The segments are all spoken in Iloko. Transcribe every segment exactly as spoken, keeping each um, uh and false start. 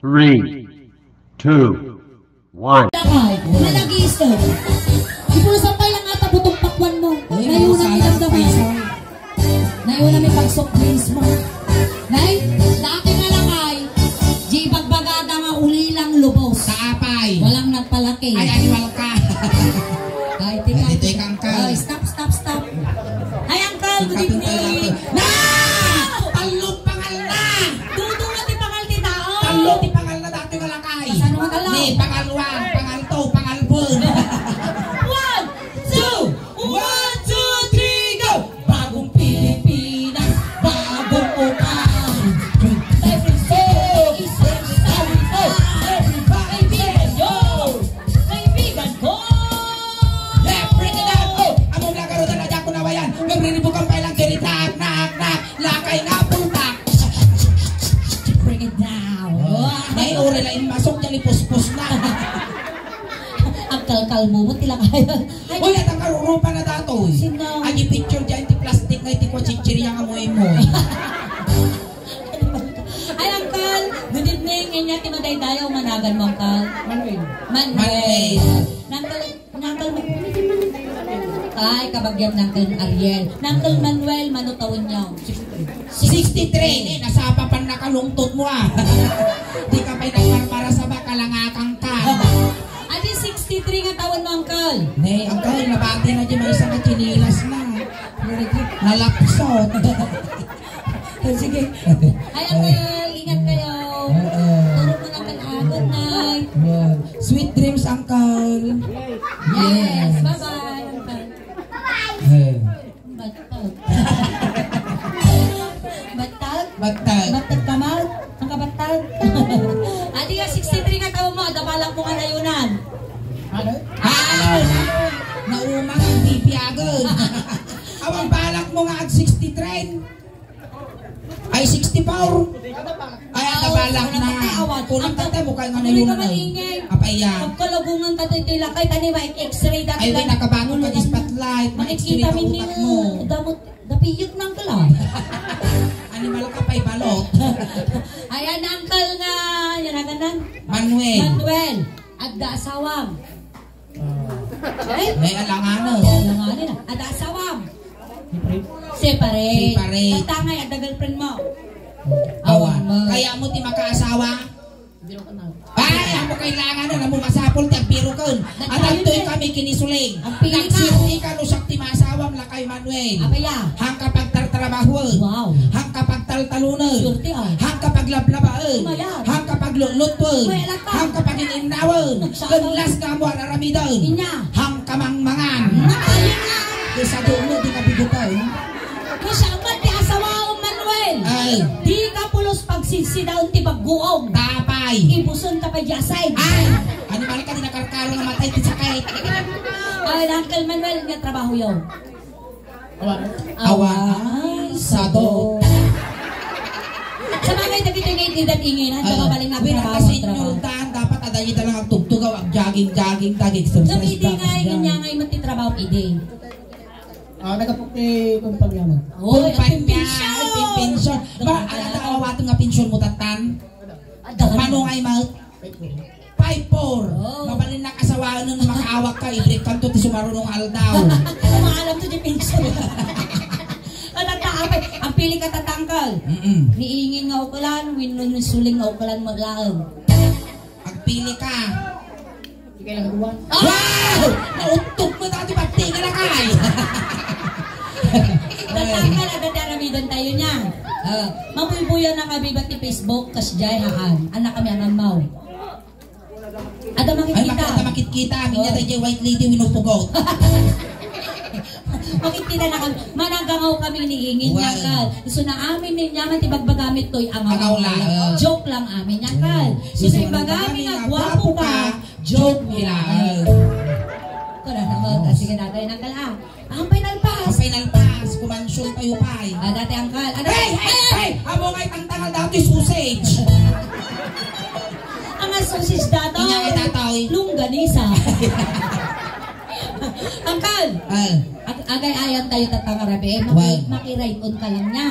Three, two, one. Lakay, malagis ka. Ipulusan pay lang ata butong pakwan mo. Ay, Nayo na ang ilang damay. Nayo na may pag-soft drinks mo. Nay, dati nga lakay, di bagbagada nga ulilang lubos. Kaapay. Walang nagpalaki. Ay, animal ka. Ay, tikang. Ay, tikang ka. Ay, stop, stop, stop. Ay, uncle, good evening. Na! Tallo pangal na! Dudu nga ti pangal ti tao. Tallo ti pangal na dati nga lakay. Saan mo talo? Ni pangal one, pangal two, pangal four. One, two, one, two, three, go! Bagong Pilipinas, bagong upahan. Every day is every day. Everybody say yo! Kaibigan ko! Yeah, break it down! Oh, among lagarutan na dyan ko nawayan. Nagriribukan pa ilang diri, knock, knock, knock. Lakay nga pultak. Break it down. Oh, may uri lang yung masok dyan, ipuspos na. Ang kalkal mo, mo, tila kaya. Uy, at ang karurupa na dato, eh. Sino? Ay, picture dyan, ti plastic nga, ti kwa chichirya nga moy-moy. Ay, uncle, good evening. Inya ti madaydayaw, managan mo, uncle? Manuel. Manuel. Manuel. Uncle, Uncle Ma-, ay, kabagyam ni Uncle Ariel. Uncle Manuel, mano taon niya? Sixty-three, eh, nasapa pan nakalungtot mo, ah. Di ka pa'y nagmarmara sa baka, langakang ka. Adi, sixty-three nga taon mo, Uncle? Ne, Uncle, nabati na di may isa nga chinilas na. Nalapsot. Sige. Ay, Uncle, ingat kayo. Oo. Tulog mo na, Uncle, ah. Good night. Wow. Sweet dreams, Uncle. Yes. Bye-bye, Uncle. Eh. Battag. Battag? Battag. Battag ka, Mal? Ang kabattag? Adi nga, sixty-three nga taon mo, adda balak mo nga nayunan. Ano? Ah, ano? Naumang ang bibiyagan. Awan balak mo nga ag sixty-three. Ay, sixty-four. Ay, ang kabalak na. Kunang tatay mo kay nga nayunan. Apaya. Pagkalagungan ka tayo lakay, tani ba, X-ray dati. Ay, wait, nakabangon ka di spotlight. Makikita mo ni utak mo. Damot, dapiyot ng kala. Animal ka pa'y balot. Ayan, uncle nga, yan ang kanan. Manuel. Manuel. Adda asawam. Ay? May alanganan. Alanganan na. Adda asawam. Separate. Separate. Tatangay, adda girlfriend mo. Awan. Awan. Kaya mo ti makaasawa? Ay, amo kailangan na, amo masapul ti agbiruken. Adtoy kami kinisuling. Ang pilitan. Nagsuling ka no siak ti maasawam, Lakay Manuel. Apaya? Hangka pagtartrabahoen. Wow. Hangka pagtaltalunen. Surti, ah. Hangka paglablabaen. Mayat. Hangka paglutlutoen. Mayat ka. Hangka pagin-innawen. Nagsasaw. Ken las ka mo ar-aramiden. Inya. Hangka mangmangan. Nakayan na. Di sa dulo, di ka bigutan. No siak met ti asawaom, Manuel. Ay. Di ka pulos pagsidsidaon ti bagguom. Tapay. Ibusen ka pay di asay. Ay. Animal ka, di nakarkaro nga matay ti sakit. Ay, Uncle Manuel, nga trabaho yo? Awan. Awan. Sado. Sa mga dagiti nga edad inginan, ah, mabalin nga trabaho, trabaho. Dapat adda ida lang agtugtugaw, ag-jogging-jogging, tag-exercise. Dagiti nga, kanya nga imong ti trabaho, idi. Ah, nagapok ti kumpanya mo. Oh, kumpanya, ay, pension. Ba, ala ta awaten nga pension mo, tatan? Mano nga imat? Five four. Oh. Mabalin nak asawaen no makaawak ka, ibrik kanto ti sumarunong aldaw. Ano maalam to di pension? Ang tata, apay, ang pili ka tatangkal. Mm-mm. Niingin nga ukelan, wenno nisuling nga ukelan mo laeng. Agpili ka. Sige lang, duwan. Wow! Nautog mo dati pati nga lakay. Tatangkal, agad aramiden tayo niya. Ah, mabuybuyan na kami ba ti Facebook, kas jay haan. Anak kami ang amaw. Ada makikita. Ay, makita, makikita. Amin niya tayo white lady, winupugot. Makikita na kami. Managangaw kami ni Ingin, wow, Yakal. So na amin ni Nyaman, ti bagbagamit to'y angaw. Angaw lang. Joke lang amin, Yakal. So na imbagami nga gwapo ka, joke lang. Kuna naman, sige na tayo, Nakal, ah. Ang final pass. Ang final pass, kumansyon tayo, pay. Ah, dati, Uncle. Ano? Hey, hey, hey! Amo ngay tangtangal dati, sausage. Ang sausage dati. Inya ngay dati. Longganisa. Uncle. Ah. Ag-, agay ayam tayo tatangarabi. Eh, maki-, well, makiride on ka lang niya.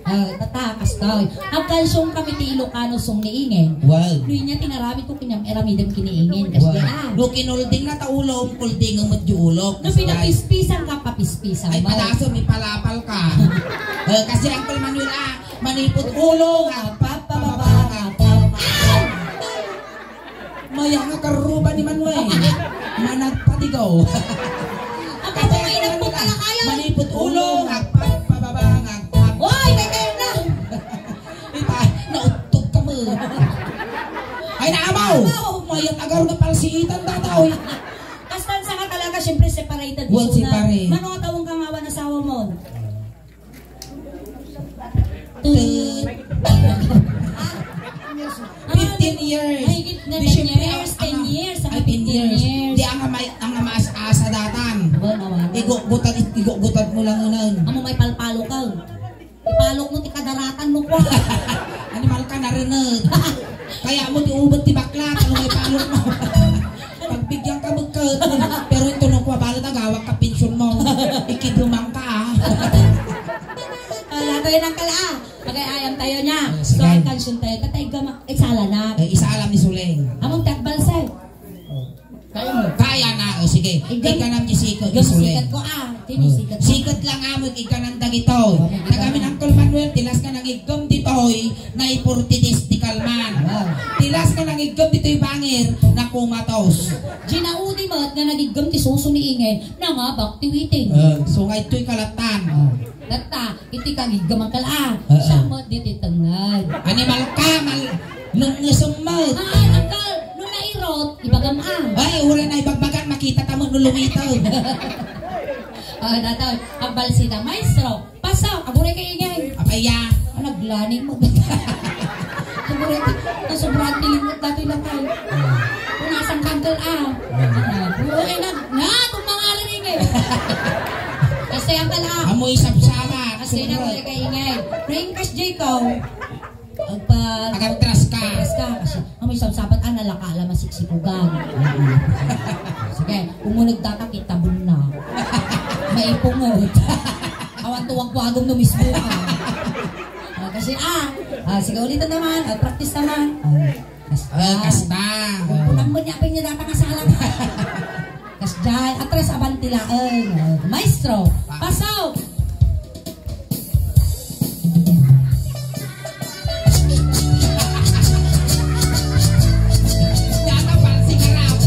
Ah, tata, kastoy. Agkansion kami ti Ilocano song ni Ingen. Wow. No inya ti naramid ko, kaniam aramidem ken ni Ingen. Kastoy, Wow. ah. No kinulding na ta ulo, kulding met di ulo. No Kastoy. pinapispisan ka, papispisan Ay, mo. padaso, may palapal ka. Eh, kasi Uncle Manuel, ah, manipot ulo, nga, papababa, nga, pap-, ah! Maya nga karuba ni Manuel. Managpatigaw. Ang kaso nga inagpot ka na kayo. Manipot ulo, ngagpap, pababa, ngagpap. Oy, kay kayo na. Ita, nautog ka mo. Ay, naamaw. Amaw. Mayat agar nga palsiitan, tataw. Basta sa nga talaga, siyempre, separated. Well, Isuna. Separate. Mano nga taon ka nga awan asawa mo? Ten. Fifteen years. Mahigit na Di, ten siyempre, years, ang, ten ang, years, ay, ang ten fifteen years. years. Di, ang amay, ang amaas-asa datan. Aba, naman. Igugutan, igugutan mo lang yun, ah. Amo may palpalo ka. Palok mo ti kadaratan mo, kwa. Animal ka, nareneg. Kaya mo ti ubet ti bakla, ano may palok mo? Pagbigyan ka, magkaet mo. Pero ito nung kwa, balat agawak ka, pensyon mo. Ikidumang ka, ah. Wala ko yun, Uncle, ah. Pag-ayam tayo niya. Oh, So, sige. ang kansion tayo. Tatay, gama. Ay, sala na. Eh, isa alam ni Suleng. Among tagbal, sir. Oh. Kaya mo. Kaya na. Oh, sige. Igam-, Ikanam di sikat, igam Suleng. sikat ko, ah. Di ni Oh. sikat ko. Sikat lang amo, ikanam dagito. Oh, may Tagamin ikanam. Uncle Manuel, tilas ka nang igam ditoy, na ipurtitis di kalman. Wow. Tilas ka nang igam ditoy bangir, na kumatos. Ginaudi met nga nagigam ti suso ni Ingay, nangabak ti witing. Eh, so nga ito'y kalatan. Oh. Data, iti kagiggaman ka la. Oo. Siya met diti tengnged. Animal ka, mal-, nungngesem met. Ah, Uncle, no nairot, ibagam, ah. Ay, uray na ibagbagan, makita ta met no lumitaw. Ah, data, agbalsita, maestro, pasaw, aguray ka Ingay. Apay ya? Ah, naglani mo. Aguray ka, nasobrahan ti lingkot dati na tayo. Kung nasang Uncle, ah. Ah. Ah, uray na, na, kung mga Ingay. Kasi ang tala. Amoy sapsapat. Kasi na, Sobra. wala ka Ingay. Ring kas Jayco. Agpa- Agatras ka. Agatras ka. Kasi, amoy sapsapat, ah, nalaka, ala, masiksikugan. Mm. Sige, umunod data, kitabon na. Maipungot. Awan tuwag-wagom no mismo ka. Ah, kasi, ah, ah, sige, ulitan naman. Ah, practice naman. Ah. Kasta. Ah, kasta. Kunam mo niya, apay niya, data nga sala. Kasjay, atras abanti laeng. Maestro, pasok! Yata, pansigarap.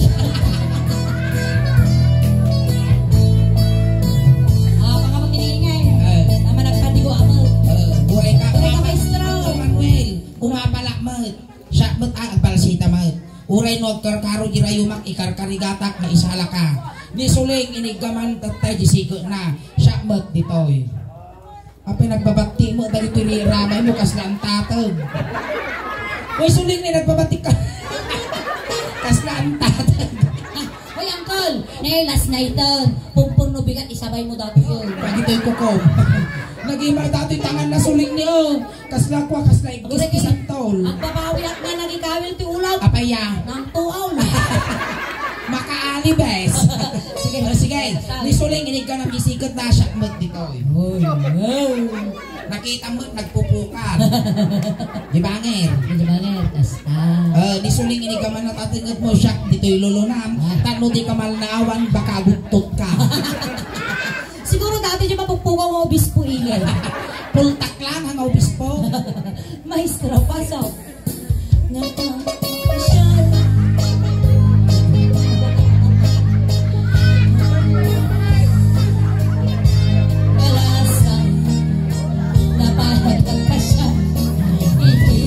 Ah, mga magkinaingay. Eh. Tama, nagpadigo ako. Eh, buray ka, Buray ka, Papa. Maestro. Manuel, kumapala, Maestro. Siak met a, agbalsita met. Uray no agkarkaro di rayumak, ikarkarigatak, maisalaka. Ni Suling, iniggaman tattay di siketna. Siak met ditoy. Apay nagbabatti met dagitoy ni ramay mo, kasla antateg. Uy, Suling, ni nagbabatti ka. Kasla antateg. Hoy, Uncle! Nay, last night, ah, pungpung no bigat, isabay mo dati yun. Dagitoy kukom. Nagimar datoy tangan na Suling niyo. Kasla kwa, kasla igis ti santol. Agbabawi ak nga nagikawil ti ulaw. Apay ya? Nang tuaw na. Makaali, bes. Sige. O, sige. Ni Suling, inigganam di siketna, siak met ditoy. Uy, uy. Nakita met, nagpupukan. Di banger. Di banger, kasta. Eh, ni Suling, iniggaman na tatenged mo, siak ditoy lulunam. Ah. Tano di ka malnaawan, baka aguttot ka. Siguro dati di mapugpukaw nga obispo, Ingay. Pultaklan ang obispo. Maestro, pasok. Napapasya. Balasan. Napapasya. Iti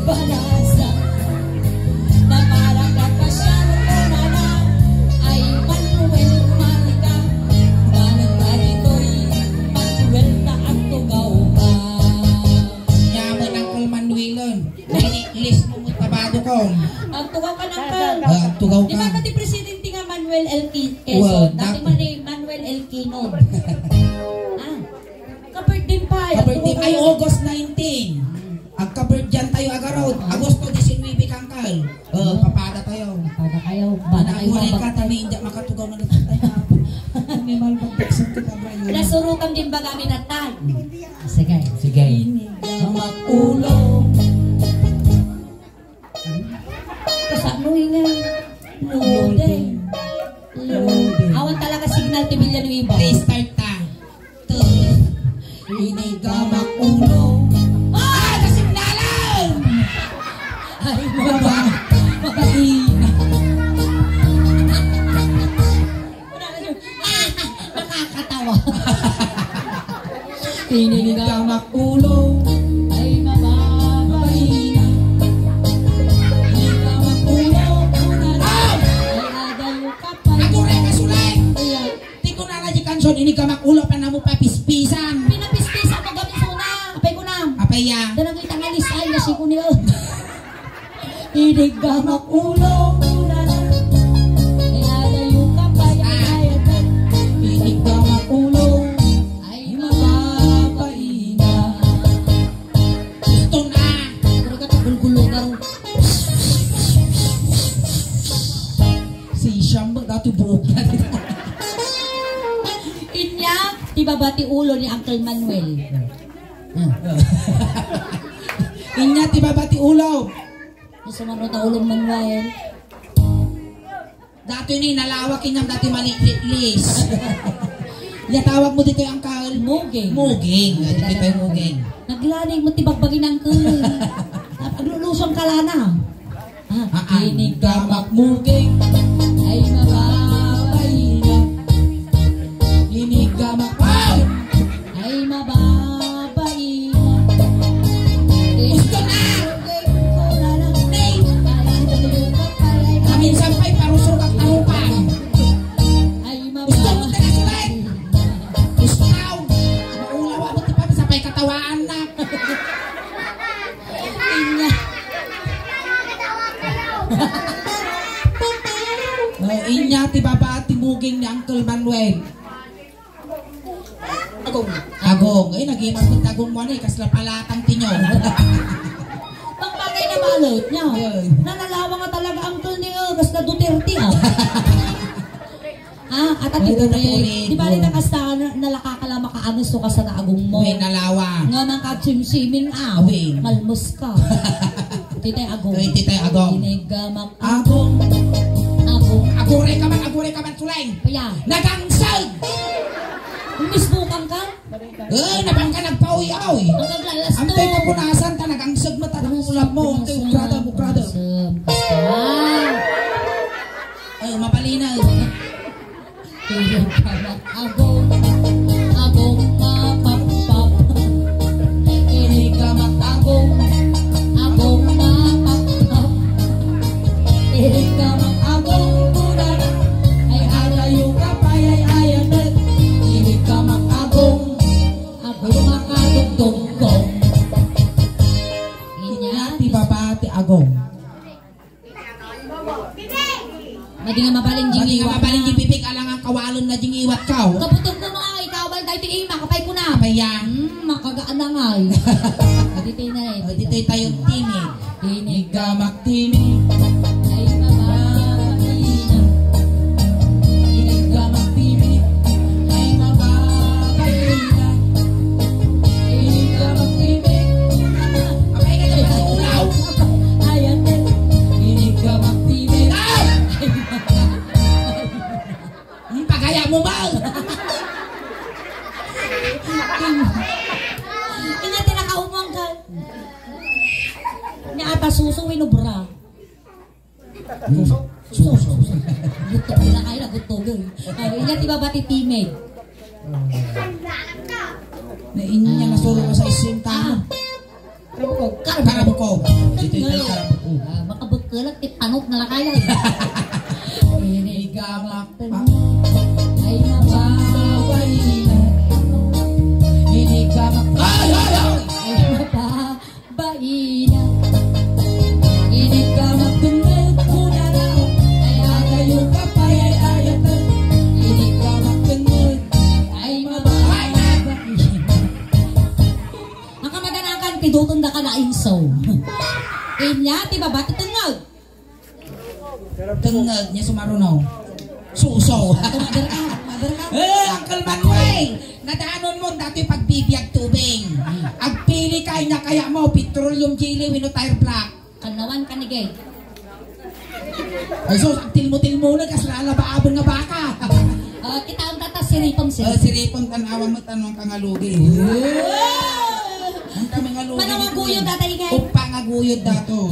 balasan. Napapasya. Ay Manuel Marga. Balik ka ditoy. Pagwelta at tugaw ka. Yaman ang Manuelon. Ilis mo mo tabado ko. Agtugaw ka, Uncle. Ah, agtugaw ka. Di ba ka ti presidente nga Manuel L. Ki-, Quezon? Well, dati that man ni Manuel L. Quinod. Ah. Ka-birthday pa. Ka-birthday. Agtugaw ka. Ay, August nineteen. Agka-birthday tayo, agarod. Ah. Agosto diecinuebe ka, Uncle. Oh, ah. Papada tayo. Papada kayo. Bana kayo. Nagunay ka, mabagtay. Tami, hindi makatugaw nga nagtatay. May malbagtay sa kita, Brian. Nasurutan din ba kami na tay? Sige. Sige. Ini. Tinigamak ulo. Ah, nasignalan! Ay, maba-, mabain. Nakakatawa. Tinigamak ulo. Ay, mababain. Tinigamak ulo. Ah! Ay, adayo ka pa. Aguray ka, Sulay! Ayan. Ti kunana di kanson, inigamak ulo, panamo papispisan. Pinapispisan mo gamin suna. Apay kunam. Apay ya. Danang itang alis ay, nasi ko niyo. Inigamak ulo, kunana. Ay, adayo ka pa, ay, ay, ay. Inigamak ulo. Ay, mababaina. Gusto na. Pero ka, gulgulo ka. Si Siyam ba dati buhok na dito? Inya, ti baba ti ulo ni Uncle Manuel. Inya, ti baba ti ulo. Gusto mo ta ulo ni Manuel? Dati ni nalawak inyam dati malilis. Inya tawag mo dito, Uncle? Muging. Muging. Dito tayo muging. Naglaning mo ti bagbagi ni Uncle. Aglulusong ka lana. Ah, ah, inigamak muging. Ay, mababaina. Inigamak. Wow! Ay, mababaina. Gusto na! Nay! Kaminsan pa'y parusok at tarupan. Ay, gusto mo mababaina. Talaga, Sulay? Gusto. Maulawa mo ti pa, sapay katawaan na. Inya. Oh, inya ti baba ti muging ni Uncle Manuel. Agong. Agong. Ay, nagimang ko ti agong mo, ano, eh, kasla palatang tinyo. Pagpagay na balot niya. Yun. Nanalawa nga talaga, Uncle, ni, oh, kasla Duterte, ah. Ah, at Ay, ito na ito, eh. Di ba, oh. Rin na kasta, na-, nalaka ka lang makaanus, so kasta na agong mo. Uy, nalawa. Nga man ka, simsimin, ah. Uy. Malmus ka. Titay agong. Uy, titay agong. Inigamak agong. Agong. Aguray ka man, aguray ka man, Sulay. Kaya? Nagangsag! Mismo kang ka? Eh, nabangka nagpauyaw, eh. Ang naglalas to. Ang tayo kapunasan ta, nagangsag mo, ta, nang ulam mo, ang tayo, ukrada, ukrada. Kasta. Ay, mapalinaw. Agong, agong mapakpak. Inigamak agong, agong mapakpak. Inigamak agong kunana. Ay, adayo ka pay ay ayatek. Inigamak agong, agong makadugdugkong. Inya ti baba ti agong. Madi nga mabalin di Madi nga mabalin di bibig, alangan kawalon na di ngiwat ka, oh. Kabutog ko nga, ikaw, bal, dahil ti ima, kapay ko na. Kapay yan. Hmm, makagaan na nga, eh. Dito na, eh. O, dito tayo, timid. Inigamak timid. Ay, mababaina. Inigamak timid. Ay, mababaina. Inigamak timid. Abay, ka dyan, ulaw. Ayan, eh. Inigamak timid. Ah! Ang pagaya mo ba? Inya ti nakaumang ka. Nya ata suso, winubra. Suso. Suso. Gusto ko lang kayo na gusto ko. Ay, inya ti baba ti timid. Na inya nasolo ka sa isinta mo. Ah. Karabukog. Karabukog. Dito yung karabukog. Ah, makabukog lang, ti panot na lang kayo. Inigamak. Ay, mababaina. Inigamak. Ay, ay, ay! Ay, mababaina. Inigamak tungod ko na raw. Ay, agayo ka pa, ay, ay, ay. Inigamak tungod. Ay, mababaina. Nakamadanakan, pidutong da ka na inso. Inya, ti baba, ti tungod. Tungod niya sumaruno. Suso. Mother ka, mother ka. Eh, Uncle Manuel, nadanon mo dati pagbibiag tubing. Agpili ka, inya kaya mo, petroleum jelly, wenno tire black. Kanawan ka ni Gay. Ay, sus, ang tilmo-tilmo na, kas lalabaaban nga baka. Ah, kita ang tatas, siripang Eh, siripon, tan-awan met, ano ang kangalugi. Ang kami nga lugi. Manangaguyod data, ikay. Uppa nga guyod dato.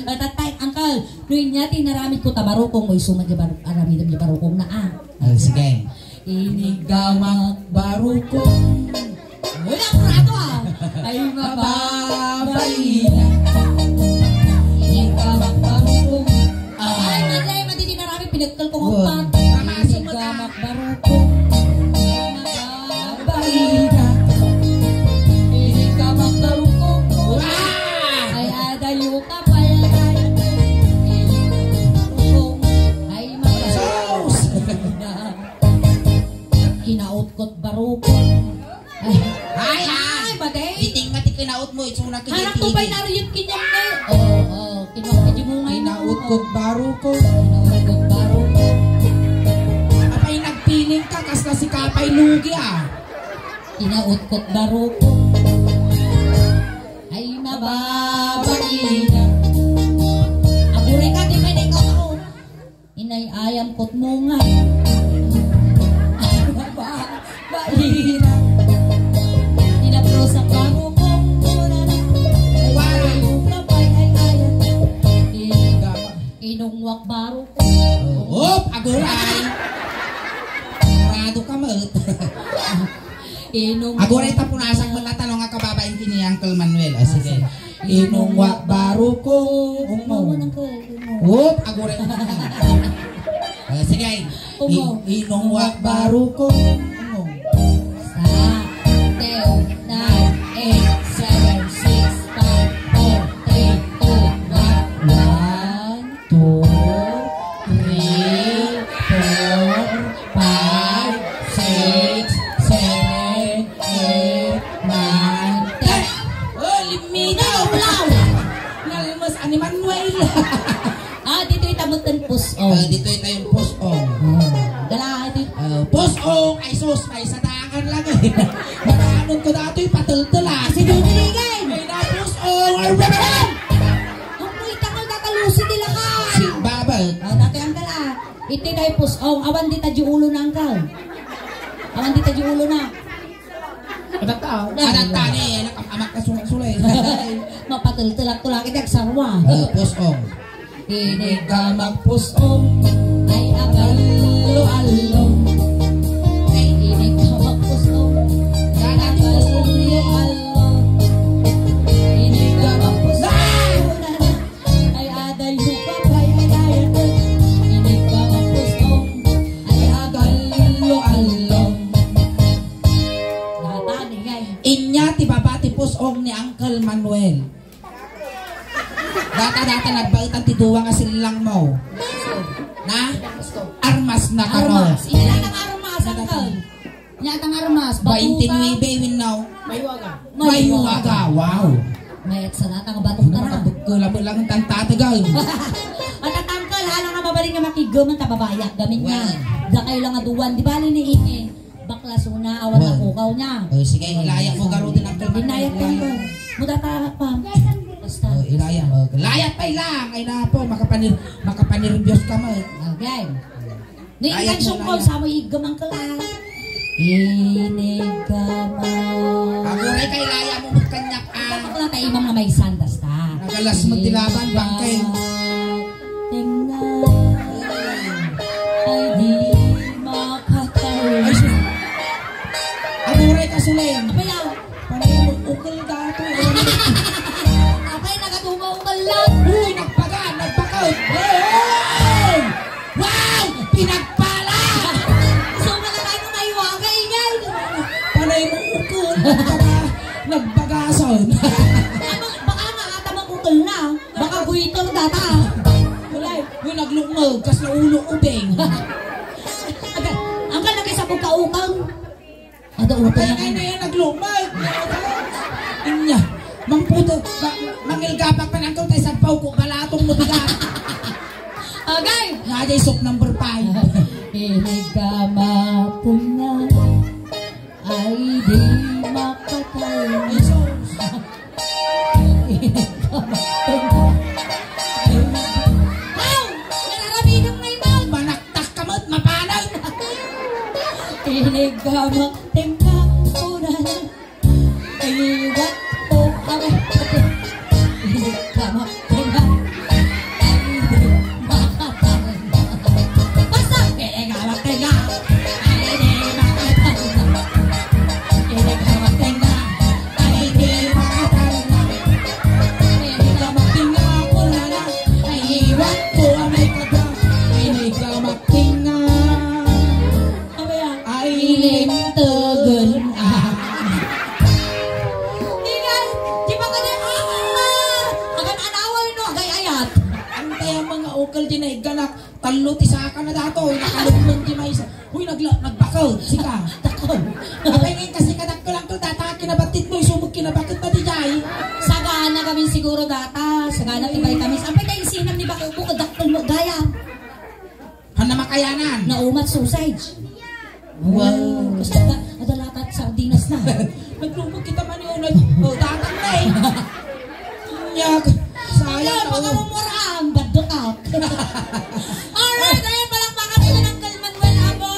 Tatay, angkal, no inya ti naramid ko ta barukong, mo isu met di baruk-, aramid di barukong na, ah. Ah, sige. Inigamak barukong. Uy, ang rato, ah. Ay, mababaina. Inigamak barukong. Ay, malay, madidi marami, pinagkal ko nga pat. Inigamak barukong. Ay, mababaina. Inigamak barukong. Ay, adayo ka pala. Ay, mababaina. Kinautkot barukong. Ay, ay, ay, madi. Iting nga ti kinaut mo, itsuna. Harap ko pa'y nariyot kinyam na. Oo, oo, kinuha ka di mo nga. Kinautkot barukong. Kinautkot barukong. Apay nagpiling ka, kas na si Kapay Lugi, ah. Kinautkot barukong. Ay, mababaina. Aguray ka, di may naikaw. Inay-ayam kotmo nga. Ay, baba, baina. Tinaplosak barukong muna na. Ay, ay, ay, ay, ay. Inungwak barukong. Op, aguray. Rado ka met. Inungwak. Aguray ta punasak met a tanong a kababain ken ni Uncle Manuel. Ah, sige. Inungwak barukong. Ungo. Ungo, Uncle, ungo. Op, aguray. Ah, sige. Ungo. In-, inungwak barukong. Ungo. Sa, ten, nine, eight, seven, six, five, four, three, two, one. One, two, three, four, five, six, seven, eight, nine, ten. Oh, limina, ulaw! Nalmas ni Manuel. Ah, ditoy tayo ten pus-ong. Ah, ditoy tayo pus-ong. Ah, dala, dito. Ah, pus-ong, ay sus, may sadakan lang eh. Makaanong ko datoy, patultula. Si Dudley, gay. May na pus-ong. Ay, Amoy takal kakalusi ti lakan. Si Babal. Ah, dati, angkal, ah. Iti day pus-ong, awan dita di ulo na, angkal. Awan dita di ulo na. Adatta, ah. Adatta ni, anak, am-, amak ka sula-sula, eh. Mapatultulak ko lagi, dagsarwa. Eh, pus-ong. Inigamak pus-ong. Ay, agallo-allo. Ay, inigamak pus-ong. Ay, agallo-allo. Inigamak pus-ong. Ay, adayo ka, ay, ay, ay, ay. Inigamak pus-ong. Ay, agallo-allo. Data ni, ay. Inya ti baba ti pus-ong ni Uncle Manuel. Data, data, nagbaetan ti dua nga sillang mo. Na? Armas na kano. Armas. Ina, natang armas, angkal. Natang armas. Baintinuebe, winnaw. Maywaga. Maywaga, wow. Mayat sa natang batok tara. Nakabukko, labi lang ang tantatagal. At at angkal, hala nga mabalin nga makiggaman, kababayak, gamin nga. Wow. Dakay lang nga duwan, di bali ni Ine. Baklas una, awan na pukaw niya. Oh, sige, ilayat mo, garo din ang kalman. Dinayat ko yun. Muda pa, pa. Basta. Oh, ilayat mo. Layat pa ilang. Ay na po, makapanir-, makapanirbyos ka mo. Okay. Ni Layat mo, kansyong ko, layat. Sa mo igam ang kala. Inigaman. Aguray kay laya mo, magkanyak, ah. Ikaw bakla tayo, mga may sandas ta. Nagalas mo, tilaban, bangkay. Tingnan. Ay, di makatawa. Ay, sus. Aguray ka, Suling. Apay, ah. Panay mo, ukol ka ato, eh. Apay, nagatumaw ka lang. Uy, nagpaga, nagpakaw. Hey, hey! Wow! Pinagpala! So, malakay mo kayo, ah, kaingay. Panay mo, ukol. Nagpaga, nagbagasan. Baka, baka nga, ata makukol na. Baka guitar data. Kulay, yung naglungag, kas na ulo ubeng. Aga, ang ka nagkasabog ka ukang. Ada utang. Ay, ay, na yan, naglungag. Inya, mang puto, ma-, mangilgapak pa ng kautay, sagpaw ko, balatong mo, biga. Agay! Nga, day, sok number five. Inigamak na. Ay, di makatawa. Jesus. Aw! Nararabidong na ito! Manaktak ka mo't mapanag! Inigamak. Una na. Ay, what? Oh, aray. Hindi ka matenga. Ay, di makatenga. Basta, hindi ka matenga. Ay, di makatenga. Hindi ka matenga. Ay, di makatenga. Hindi ka matenga. Una na. Ay, what? Oh, aray ka dyan. Hindi ka matenga. Ano yan? Ay, lintugan. Ah. Ingay, di ba ka na, ah! Agan anawal no, agay ayat. Antay ang mga ukal di na iganak. Tallo ti saka na dato, nakalumeng di maysa. Uy, nagla-, nagbakod, sika. Dakol. Apay ngayon kasi kadakkel, Angkel, data kinabatit mo, isumog kinabatit na di jay. Sagana kami siguro data, sagana ti vitamins. Apay tayo sinam ni bakit mo, kadakkel mo, gaya. Hanna makayanan. Naumat sausage. Wow. Basta ada, ada lakat sardinas na. Naglumog kita man yun. Oh, datang na eh. Nyag. Sayang. Ayun, na, oh. Makamumura ang badukak. Alright, ayun, palakpakan natin ang Uncle Manuel Apo.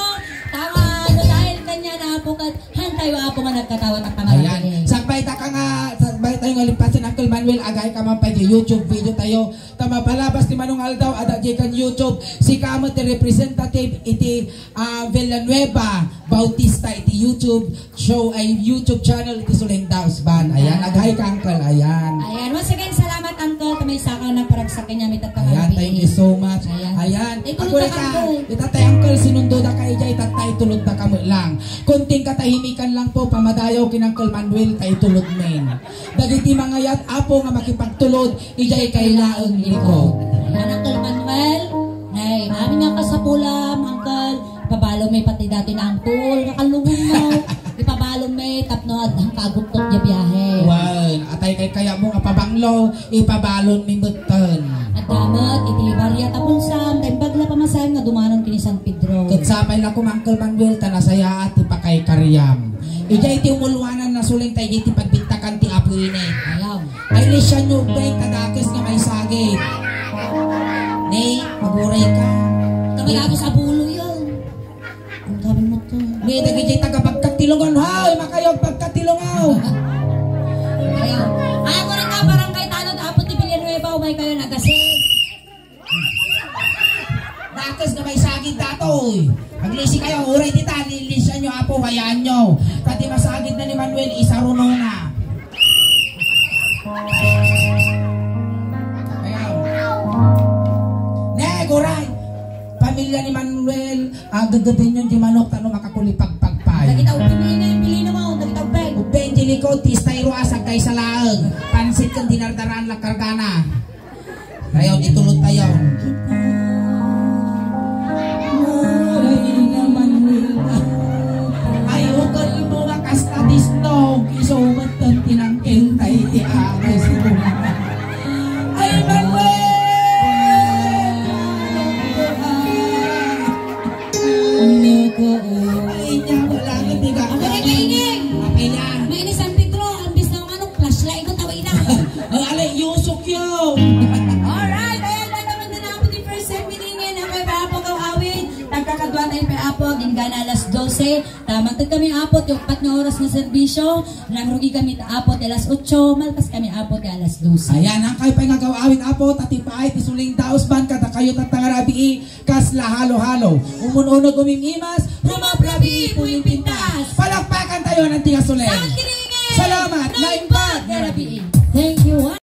Tama, ano, dahil kanya na Apo, kat-, han tayo Apo nga nagkatawa at pangalan. Ayan. Eh. Sakbay ta ka nga, sakbay tayo nga limpasin, Uncle Manuel, agay ka man pa YouTube video tayo. Ta mapalabas ti manong aldaw, ada di kan YouTube. Sika met ti representative iti, ah, Villanueva Bautista iti YouTube. Show ay YouTube channel iti Suling Dausban. Ayan, agay ka, Uncle. Ayan. Ayan, once again, salamat, Uncle. Kamay sa akin na paragsakin niya, may tatanggal. Ayan, thank you so much. Ayan. Ayan. Ito, ako na ka, Uncle. Itatay, Uncle, sinundo da ka, ija, itatay, tulod da ka mo lang. Kunting katahimikan lang po, pamadayaw kin Uncle Manuel, tay tulod men. Dagiti mangayat, Apo, nga makipagtulod, ijay kailaeng likod. Anak Uncle Manuel, ay, amin nga kasapulam, Uncle, ipabalom mi pati dati na Uncle, nga kalungon mo, ipabalom mi tapno ad-, ang kaaguptot niya biyahe. Wen, atay kay kaya mo nga pabanglo, ipabalon mi metten. Adda met, iti Maria Tapulsam, tay bagla pamasayan nga dumanon kini San Pedro. Ket sapay la koma Uncle Manuel, ta nasayaat ti pakaykariam. Ijay ti umuluanan na suling tay iti pagbittakan ti Apo ini. Ayaw. Ay, lisanyo, ubay, ta dakes nga maisagid. Ne, maguray ka. Kamalagos a bulo yun. Ang sabi mo to. Ne, dagiti taga Bagkat ti Lungaw, hay, makayo Bagkat ti Lungaw. Ayaw. Ay, ako rin ka, barangay tanod, Apo ti Villanueva, umay kayo, nagasi. Dakes nga maisagid datoy. Aglisi kayo, uray dita, lilisan nyo, Apo, hayaan nyo. Pati masagid na ni Manuel, isarunona. Ayan. Ne, guray. Pamilya ni Manuel, ah, gagabenyon ti manok, tano makakulipagpagpay. Dagita ubing ni Inay, pili na mo, dagita ubing. Ubing, di likod, ti estayro, asag, kaysa laeng. Pansit kang dinardaraan, lakargana. Tayo, itulot tayo. Ay, ukol mo nga kasta disnog, iso met tinangkil tay ti agas ko. Ay, Manuel! Ay, nya, wala nga, di ka. Ako na kaingin. Apay na. May ni San Pedro, ang bis ng manok, flashlight ko, tawag na. Ang alay, yusok yun. Alright, ayan na naman na naman the first set meeting ngayon. Ang may Apo kang awit. Nagkakadwa tayo kay Apo, ginggana alas dose. Tamang kami, Apo, ti upat nga oras nga serbisyo. Nangrugi kami ta, Apo, ti alas otso. Malpas kami, Apo, ti alas dose. Ayan, ang kayo pa'y nga gaw-awit, Apo, tatipaay, ti suling daos ban, kada kayo tatangarabii, kasla halo-halo. Umun-unag umimimas, rumaprabi, puning pintas. Palakpakan tayo ng tigas ulit. Salamat, naimbag nga rabii.